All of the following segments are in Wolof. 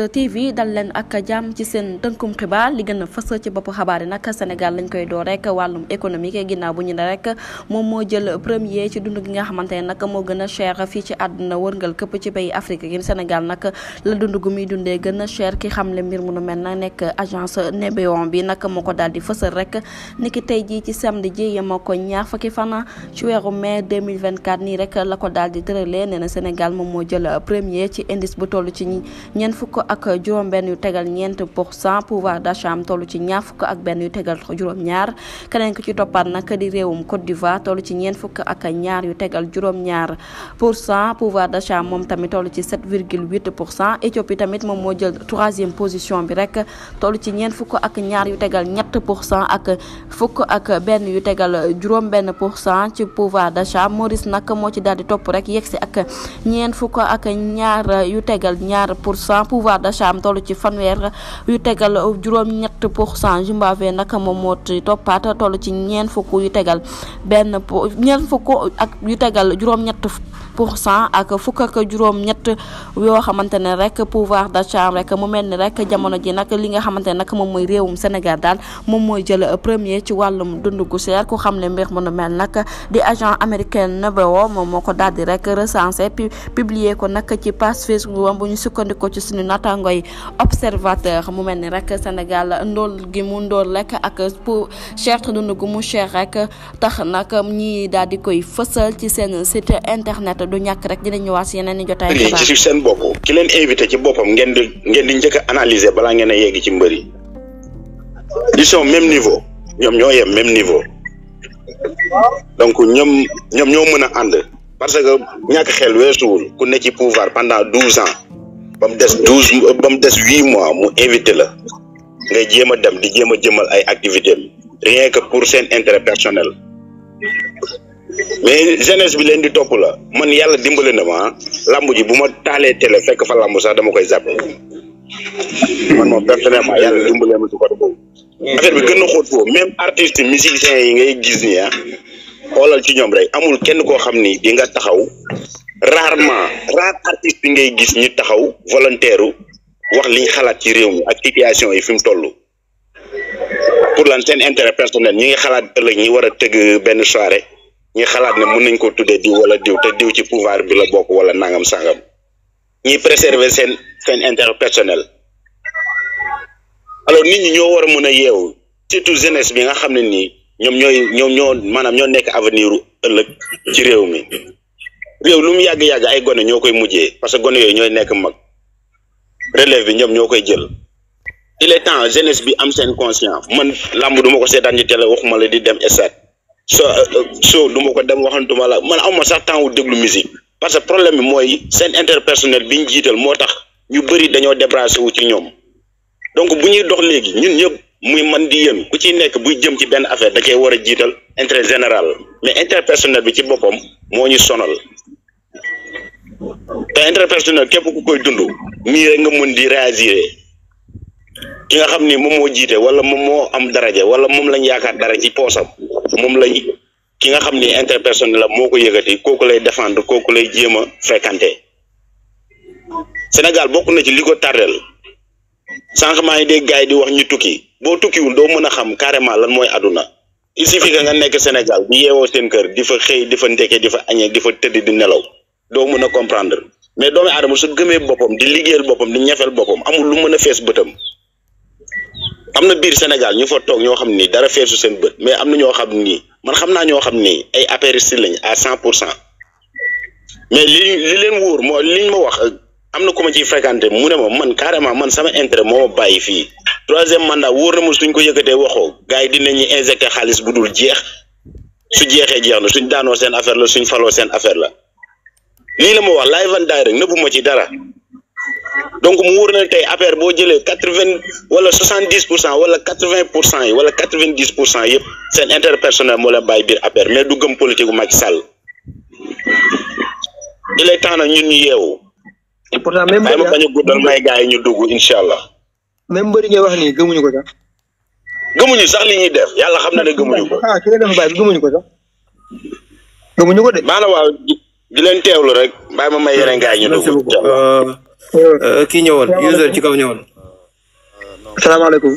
TV dal leen ak jàmm ci seen tënkum xibaar li gën a fës ci bopp xabaar yi nag Sénégal lañ koy door rek wàllum économique ginnaaw bu ñu ne rek moom moo jël premier ci dund gi nga xamante ne nag moo gën a cher fii ci àdduna wërngal këpp ci pays Afrique gi Sénégal nag la dund gu muy dundee gën a cher ki xamle mbir mu nu mel na nekk agence Nebeon bi nag moo ko daal di fësal rek niki tey jii ci samedi ji yemoo ko ñaar fukki fan ci weeru mai 2024 nii rek la ko daal di tëralee nee na Sénégal moom moo jël premier ci indice bu toll ci ñeent fukk ak juróom benn yu tegal 4%, pouvoir d'achat am toll ci ñaar fukk ak benn yu tegal juróom ñaar keneen ko ci toppaat nag di réewum Côte d'Ivoire toll ci ñeent fukk ak ñaar yu tegal juróom ñaar %, pouvoir d'achat moom tamit toll ci 7,8%. Éthiopie tamit moom moo jël 3e position bi rek toll ci ñeent fukk ak ñaar yu tegal 8% ak fukk ak benn yu tegal juróom benn % ci pouvoir d'achat. Maurice nag moo ci daal di topp rek yegsi ak ñeent fukk ak ñaar yu tegal ñaar %, pouvoir d'achat am toll ci fanweer yu tegal juróom ñett %. Zimbabwe nag moom moo ci toppaat toll ci ñeent fukk yu tegal ñeent fukk ak yu tegal juróom ñett % ak fukk ak juróom ñett yoo xamante ne rek pouvoir d'achat rek mu mel ni rek jamono ji nag li nga xamante ne nag moom mooy réewum Sénégal daal moom mooy jël premier ci wàllum dund gu seer ku xam ne mbir mu nu mel nag di agent américain Nebeon moom moo ko daal di rek recensé publier ko nag ci page Facebook bu ñu sukkandikoo ci suñu naataangoy observateur mu mel ni rek Sénégal ndóol gi mu ndóol rek ak pour cher dund gu mu cher rek tax nag ñi daal di koy fësal ci seen site internet du ñàkk rek dinañ ñëwaat si yeneen i jotaay xibaar ci seen bopp ki leen invité ci boppam ngeen di njëkk a analyser balaa ngeen a yegg ci mbër yi ils sont même niveau ñoom ñoo yem même niveau donc ñoom ñoo mën a ànd parce que ñàkk xel weesuwul ku ne ci pouvoir pendant 12 ans ba mu des 8 mois mu invité la ngay jéem a dem di jéem a jëmal ay activités rien que pour seen intérêt personnel mais jeunesse bi leen di topp la man yàlla dimbale na ma lamb ji bu ma taalee télé fekk fa lamb sax dama koy zappé man moom personnellement yàlla dimbale ma ci côté boobu affaire bi gën na xóot foofu même artistes musiciens yi ngay gis ni xoolal ci ñoom rek amul kenn koo xam ni di nga taxaw rare artiste bi ngay gis ñu taxaw volontaire wax liñ xalaat ci réew mi ak situation yi fi mu toll pour lan seen intérêt personnel ñi ngi xalaat ëllëg ñi war a tëgg benn soirée ñi xalaat ne mën nañ ko tuddee diw wala diw te diw ci pouvoir bi la bokk wala nangam sangam ñi préserver seen intérêt personnel alors nit ñi ñoo war a mën a yeewu surtout jeunesse bi nga xam ne nii maanaam ñoo nekk avenir ëllëg ci réew mi réew lu mu yàgg-yàgg ay gone ñoo koy mujjee parce que gone yooyu ñooy nekk mag relève bi ñoom ñoo koy jël il est temps jeunesse bi am seen conscience man làmb du ma ko seetaan ci télé waxuma la di dem stade so du ma ko dem waxantuma la man awma sax temps wu déglu musique parce que problème bi mooy seen interpersonnel bi ñu jiital moo tax ñu bëri dañoo débrassé wu ci ñoom donc bu ñuy dox léegi ñun ñëpp muy man di yéen ku ci nekk buy jëm ci benn affaire da cee war a jiital intérêt général mais interpersonnel bi ci boppam moo ñu sonal te interpersonnel képp ku koy dund nii rek nga mën di réagir ki nga xam ni moom moo jiite wala moom moo am daraja wala moom lañ yaakaar dara ci poosam moom lay ki nga xam ni interpersonnel la moo ko yëkkati kooku lay défendre kooku lay jéem a fréquenter Sénégal bokk na ci li ko tardel sànq maa ngi dégg gars yi di wax ñu tukki boo tukkiwul doo mën a xam carrément lan mooy àdduna il suffit que nga nekk Sénégal di yeewoo seen kër di fa xëy di fa ndekkee di fa añee di fa tëdd di nelaw doo mën a comprendre mais doomu aadama su gëmee boppam di liggéeyal boppam di ñafel boppam amul lu mën a fees bëtam am na biir Sénégal ñu fa toog ñoo xam ni dara feesu seen bët mais am na ñoo xam ni man xam naa ñoo xam ni ay apéristes lañ à 100% mais li leen wóor moo liñ ma wax am na ku ma ciy fréquenté mu ne ma man carrément man sama intérêt moo ma bàyyi fii 3e mandat wóor na ma suñ ko yëkkatee waxoo gars yi dinañu injecté xaalis bu dul jeex su jeexee jeex na suñ daanoo seen affaire la suñ faloo seen affaire la lii la ma wax live and direct nëbbu ma ci dara donc mu wóor na tey affaire boo jëlee 80 wala 70% wala 80% yi wala 90% yëpp seen intérêt personnel moo leen bàyyi biir affaire mais du gëm politique bu Macky Sall il est temps nag ñun ñu yeewu. et pourtant même ma bañ a guddal may gars yi ñu dugg incha allah. même mbëri ngay wax nii gëmuñu ko sax. gëmuñu sax li ñuy def yàlla xam na ne gëmuñu ko. ki nga def bàyyi gëmuñu ko sax. gëmuñu ko de. maanaam waaw di leen teewlu rek bàyyi ma may yeneen gars yi ñu dugg. kii ñëwal user ci kaw ñëwal. salaamaaleykum.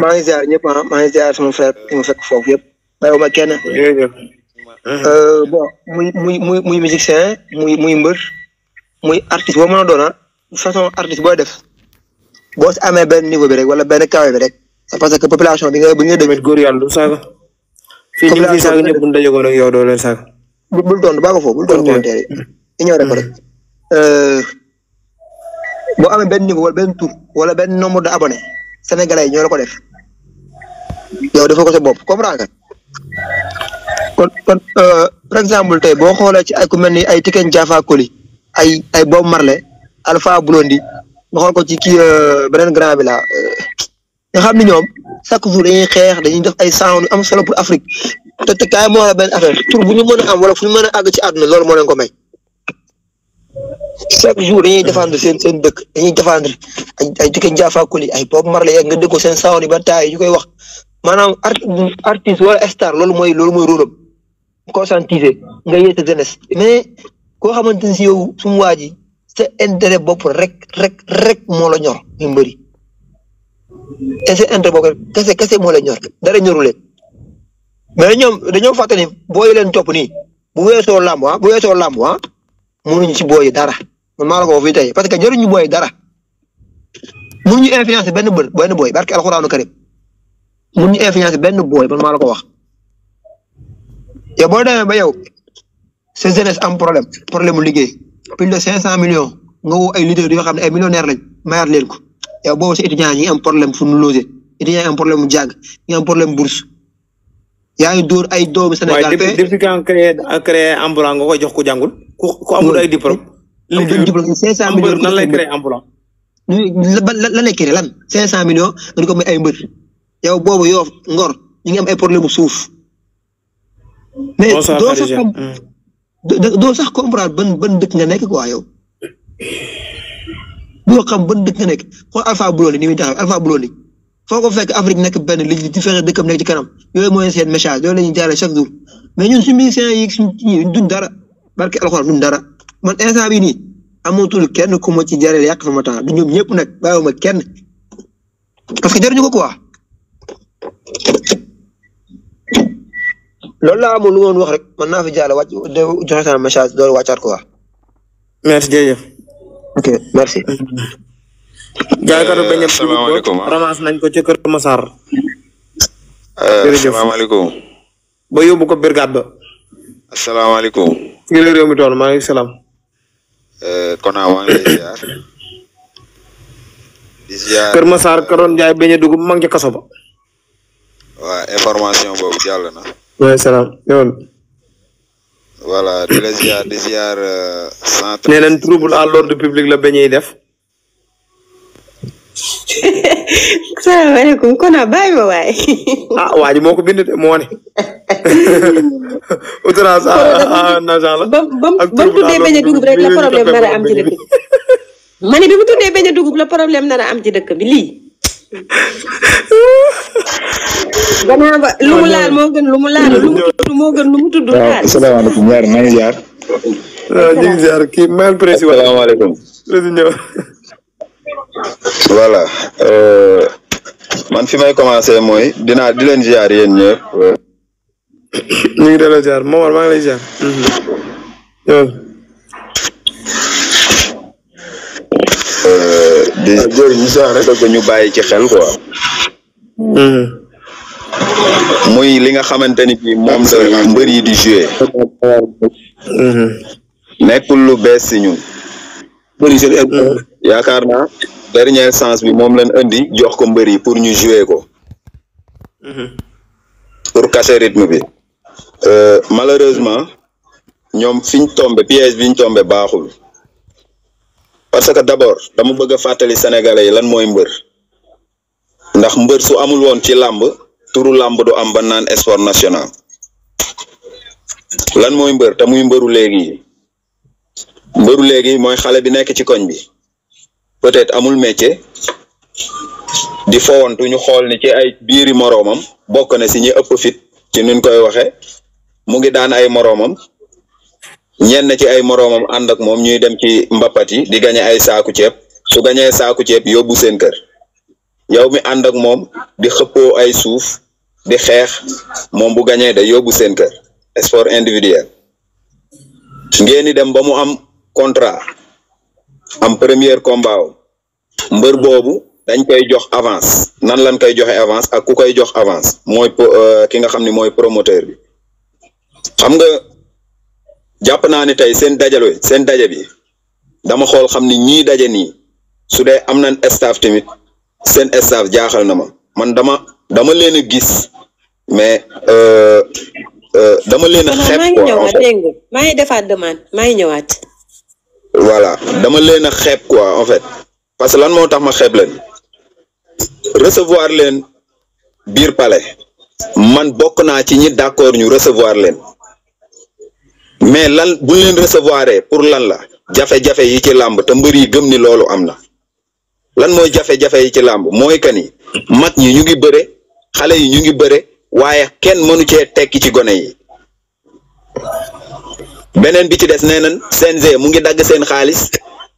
maa ngi ziar ñëpp maa ngi ziar sama frère yi ma fekk foofu yëpp bàyyiwuma kenn. bon muy musicien muy mbër muy artiste boo mën a doon façon artiste booy def boo si amee benn niveau bi rek wala benn kawe bi rek c'est parce que population bi nga dégg. góor yàlla du saaga. fii ñu ngi fi saaga ñëpp bu ñu dajegoon ak yow doo leen saaga. bul tontu baa ko foofu bul tontu commentaire yi ñëw rek ko rek boo amee benn niveau wala benn tour wala benn nombre de abonnés sénégalais yi ñoo la ko def yow defoo ko sa bopp comprendre nga kon par exemple tey boo xoolee ci ay ku mel ni ay Tiken Jah Fakoly ay Bob Marley Alpha Blondy nga xool ko ci kii beneen grand bi la nga xam ni ñoom chaque jour dañuy xeex dañuy def ay sound am solo pour Afrique te kaay moo la benn affaire tur bu ñu mën a am wala fu ñu mën a àgg ci àdduna loolu moo leen ko may chaque jour dañuy défendre seen dëkk dañuy défendre ay Tiken Jah Fakoly ay Bob Marley nga dégg ko seen sound yi ba taay ñu koy wax maanaam artiste wala star loolu mooy rôle am conscientiser nga yee sa jeunesse mais koo xamante ni si yow sumu waa ji sa intérêt bopp rek moo la ñor ñu mbëri te sa intérêt bopp kese moo la ñor dara ñoru leen mais ñoom dañoo fàttali booy leen topp nii bu weesoo làmb mënuñu ci booy dara man maa la ko wax fii tey parce que jëriñu booy dara mënuñu influencer benn booy barke alxuraanu karim mënuñu influencer benn booy man maa la ko wax yow boo demee ba yow sa jeunesse am problème mu liggéey plus de 500 millions nga woo ay leaders yoo xam ne ay millionnaires lañ mayaat leen ko yow boobu sa étudiants yi am problème fu ñu loger étudiants yi am problème mu jàng ñu am problème bourse yaa ngi dóor ay doomu Sénégal. waaye depuis quand créé emploi nga koy jox ku jàngul ku amul ay diplôme. liggéey diplôme 500 millions nan lay créé emploi. lan lay créé lan 500 millions nga di ko may ay mbër yow boobu yoo ngor ñu ngi am ay problème mu suuf. mais doo sax comprendre ban dëkk nga nekk quoi yow doo xam ban dëkk nga nekk xool Alpha Blondy ni muy taxaw Alpha Blondy foo ko fekk Afrique nekk benn li di fexe dëkkam nekk ci kanam yooyu mooy seen message yooyu la ñuy jaaree chaque jour mais ñun suñu musiciens yi suñu duñ dara barke alxuraan duñ dara man instant bii nii amatul kenn ku ma ci jaaree yàq sama temps du ñoom ñëpp nag bàyyiwuma kenn parce que jaruñu ko quoi. loolu laa amoon lu woon wax rek man naa fi jàll wàcc joxe sama message doolu wàccaat quoi. merci jërëjëf. ok merci. jaaykatu beñe asalaamaaleykum ramas nañ ko ci Kër Massar. asalaamaaleykum. ba yóbbu ko brigade ba. asalaamaaleykum. fii la réew mi toll maa ngi salaam. kon maa ngi lay ziar. di ziar Kër Massar ka doon jaay beñe dugub maa ngi ci kaso ba. waa information boobu jàll na. waaye salaam yow. voilà di la ziar di ziar. nee nañ trouble à l'ordre public la beñe yi def. salaamaaleykum kon bàyyi ma waay. ah waa ji moo ko bind de moo ne. outrage à nagent la. ba mu tuddee beñe dugub rek la problème nar a am ci dëkk bi. ma ne bi mu tuddee beñe dugub la problème nar a am ci dëkk bi lii. gannaaw ba lu mu laal moo gën lu mu laal lu mu tudd moo gën lu mu tudd. waaw asalaamaaleykum ñaar maa ngi jaar. ñu ngi jaar kii maa prési wala asalaamaaleykum. voilà man fi may commencé mooy di leen ziar yéen ñëpp. ñu ngi delloo ziar Momar maa ngi lay ziar. di jëriñ sax rek ko ñu bàyyi ci xel quoi. muy li nga xamante ni bii moom la mbër yi di jouer. nekkul lu bees si ñun. yaakaar naa dernier sens bi moom lañ indi jox ko mbër yi pour ñu jouer ko. pour casser rythme bi. malheureusement ñoom fiñ tombé piège biñ tombé baaxul. parce que d'abord dama bëgg a fàttali sénégalais yi lan mooy mbër. ndax mbër su amul woon ci làmb turu làmb du am ba naan sport national. lan mooy mbër te muy mbëru léegi mbëru léegi mooy xale bi nekk ci koñ bi peut-être amul métier di fowantu ñu xool ni ci ay biiri moroomam bokk na si ñi ëpp fit ci nuñ koy waxe mu ngi daan ay moroomam ñenn ci ay moroomam ànd ak moom ñuy dem ci mbapat yi di gañe ay saaku ceeb su gañee saaku ceeb yóbbu seen kër yow mi ànd ak moom di xëppoo ay suuf di xeex moom bu gañee da yóbbu seen kër sport individuel ngeen di dem ba mu am contrat am premier combat mbër boobu dañ koy jox avance nan lañ koy joxe avance ak ku koy jox avance mooy ki nga xam ni mooy promoteur bi xam nga jàpp naa ne tey seen daje bi dama xool xam ni ñii daje nii su dee am nañ staff tamit seen staff jaaxal na ma man dama leen a gis mais dama leen a xeeb quoi en fait maa ngi defaat demande maa ngi ñëwaat. voilà dama leen a xeeb quoi en fait parce que lan moo tax ma xeeb leen recevoir leen biir palais man bokk naa ci ñi d'accord ñu recevoir leen mais lan bu leen recevoir pour lan la jafe-jafe yi ci làmb te mbër yi gëm ni loolu am na lan mooy jafe-jafe yi ci làmb mooy que ni mag ñi ñu ngi bëre xale yi ñu ngi bëre waaye kenn mënu cee tekki ci gone yi beneen bi ci des nee nañ CNG mu ngi dagg seen xaalis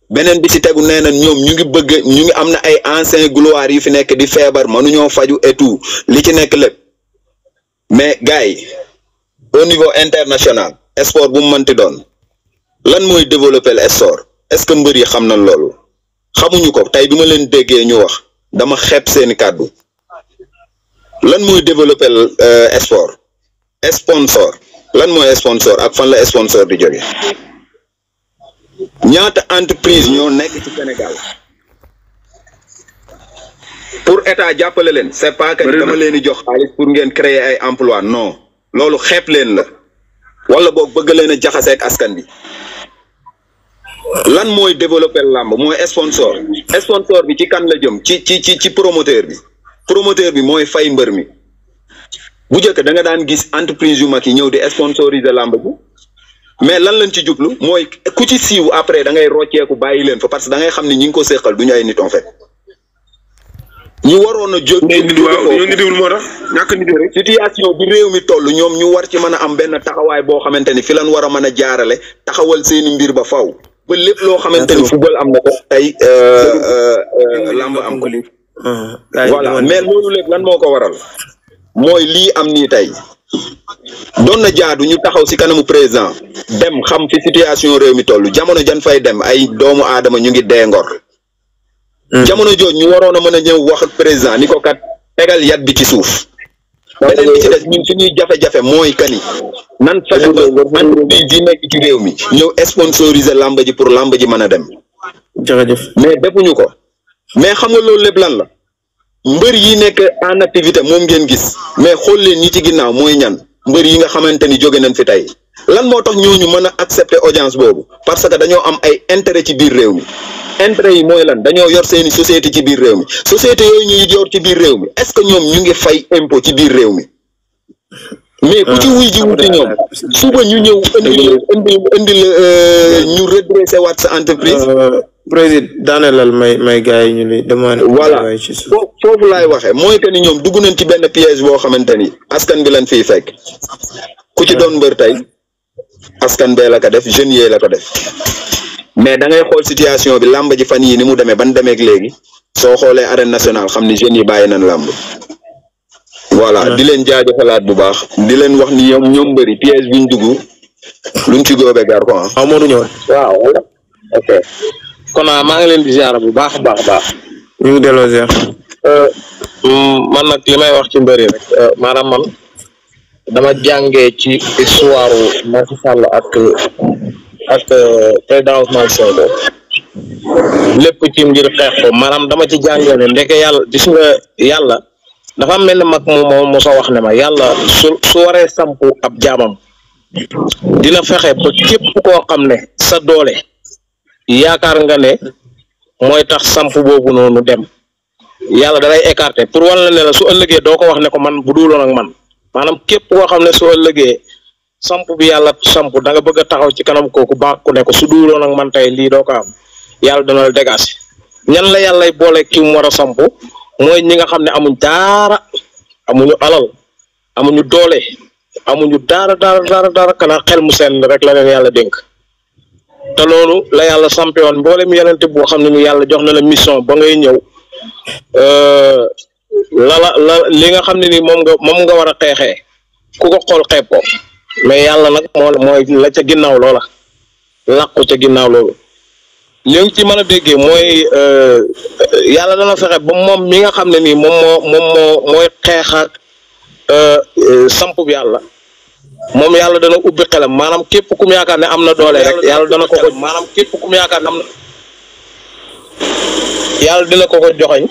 beneen bi ci tegu nee nañ ñoom ñu ngi am na ay anciens gloires yu fi nekk di feebar mënuñoo faju et tout li ci nekk lépp mais gars yi au niveau international sport bu mu mënti doon lan mooy développer le sport est-ce que mbër yi xam nañ loolu xamuñu ko tey bi ma leen déggee ñu wax dama xeeb seeni kàddu lan mooy développer sport sponsor lan mooy sponsor ak fan la sponsor di jóge ñaata entreprise ñoo nekk ci Sénégal pour état jàppale leen c'est pas que dama leen di jox xaalis pour ngeen créer ay emploi non loolu xeeb leen la wala boog bëgg leen a jaxaseeg askan bi lan mooy développer làmb mooy sponsor bi ci kan la jëm ci promoteur bi mooy fay mbër mi bu njëkk da nga daan gis entreprise yu mag yi ñëw di sponsoriser làmb bi mais lan lañ ci jublu mooy ku ci siiw après da ngay rocceeku bàyyi leen fa parce que da ngay xam ni ñi ngi ko séqal duñu ay nit en fait ñu waroon a jóg situation bi réew mi toll ñoom ñu war ci mën a am benn taxawaay boo xamante ni fi lan war a mën a jaarale taxawal seeni mbir ba faw ba lépp loo xamante ni football am na ko tey làmb am ko voilà mais loolu lépp lan moo ko waral mooy lii am nii tey doon na jaadu ñu taxaw ci kanamu président dem xam fi situation réew mi toll jamono jan fay dem ay doomu aadama ñu ngi dee ngor jamono jooj ñu waroon a mën a ñëw wax ak président ni ko kat tegal yat bi ci suuf beneen bi ci des ñun suñuy jafe-jafe mooy kani nan fexe ba entreprise yi nekk ci réew mi ñëw sponsoriser làmb ji pour làmb ji mën a dem jërëjëf mais defuñu ko mais xam nga loolu lépp lan la mbër yi nekk en activité moom ngeen gis mais xool leen ñi ci ginnaaw mooy ñan mbër yi nga xamante ni jóge nañ fi tey lan moo tax ñooñu mën a accepter audience boobu parce que dañoo am ay intérêt ci biir réew mi intérêt yi mooy lan dañoo yor seeni société ci biir réew mi société yooyu ñuy yor ci biir réew mi est-ce que ñoom ñu ngi fay impôt ci biir réew mi mais ku ci wuy ji wuti ñoom suba ñu ñëw indi la ñu redresser waat sa entreprise président daanelal may gars yi ñu li demandé voilà foofu laay waxee mooy que ni ñoom dugg nañ ci benn piège boo xamante ni askan bi lañ fiy fekk ku ci doon mbër tey askan bee la ko def jeunes yee la ko def mais da ngay xool situation bi làmb ji fan yii ni mu demee ban demeek léegi soo xoolee arène nationale xam ni jeunes yi bàyyi nañ làmb voilà di leen jaajëfalaat bu baax di leen wax ni ñoom mbëri piège biñ dugg luñ ci góobee gar ko ah Modou ñëw waaw ok kon maa ngi leen di ziar bu baax a baax ñu ngi delloo ziar man nag li may wax ci mbëri rek maanaam man dama jàngee ci histoire Macky Sall ak président Ousmane Sonko lépp ci ngir xeex ko maanaam dama ci jàngee ne ndeke yàlla gis nga yàlla dafa am mel ne mag moom mos a wax ne ma yàlla su waree sampu ab jaamam dina fexe ba képp koo xam ne sa doole yaakaar nga ne mooy tax samp boobu noonu dem yàlla da lay écarter pour wan la ne la su ëllëgee doo ko wax ne ko man bu duuloon ak man maanaam képp koo xam ne su ëllëgee samp bi yàlla samp da nga bëgg a taxaw ci kanam kooku baaku ne ko su duuloon ak man tey lii doo ko am yàlla dana la dégager ñan la yàllay boole ki mu war a samp mooy ñi nga xam ne amuñ daara amuñu alal amuñu doole amuñu daara kanaa xel mu seen rek la leen yàlla dénk te loolu la yàlla sampewoon mboolem yenente boo xam ne ni yàlla jox na la mission ba ngay ñëw la li nga xam ne ni moom nga war a xeexee ku ko xool xeeb ko mais yàlla nag mooy la ca ginnaaw loola làqu ca ginnaaw loolu li nga ci mën a déggee mooy yàlla dana fexe ba moom mi nga xam ne nii mooy xeex ak samp bi yàlla moom yàlla dana ubbi xelam maanaam képp kum yaakaar ne am na doole rek yàlla dana ko maanaam képp kum yaakaar ne am na yàlla dina ko joxoñ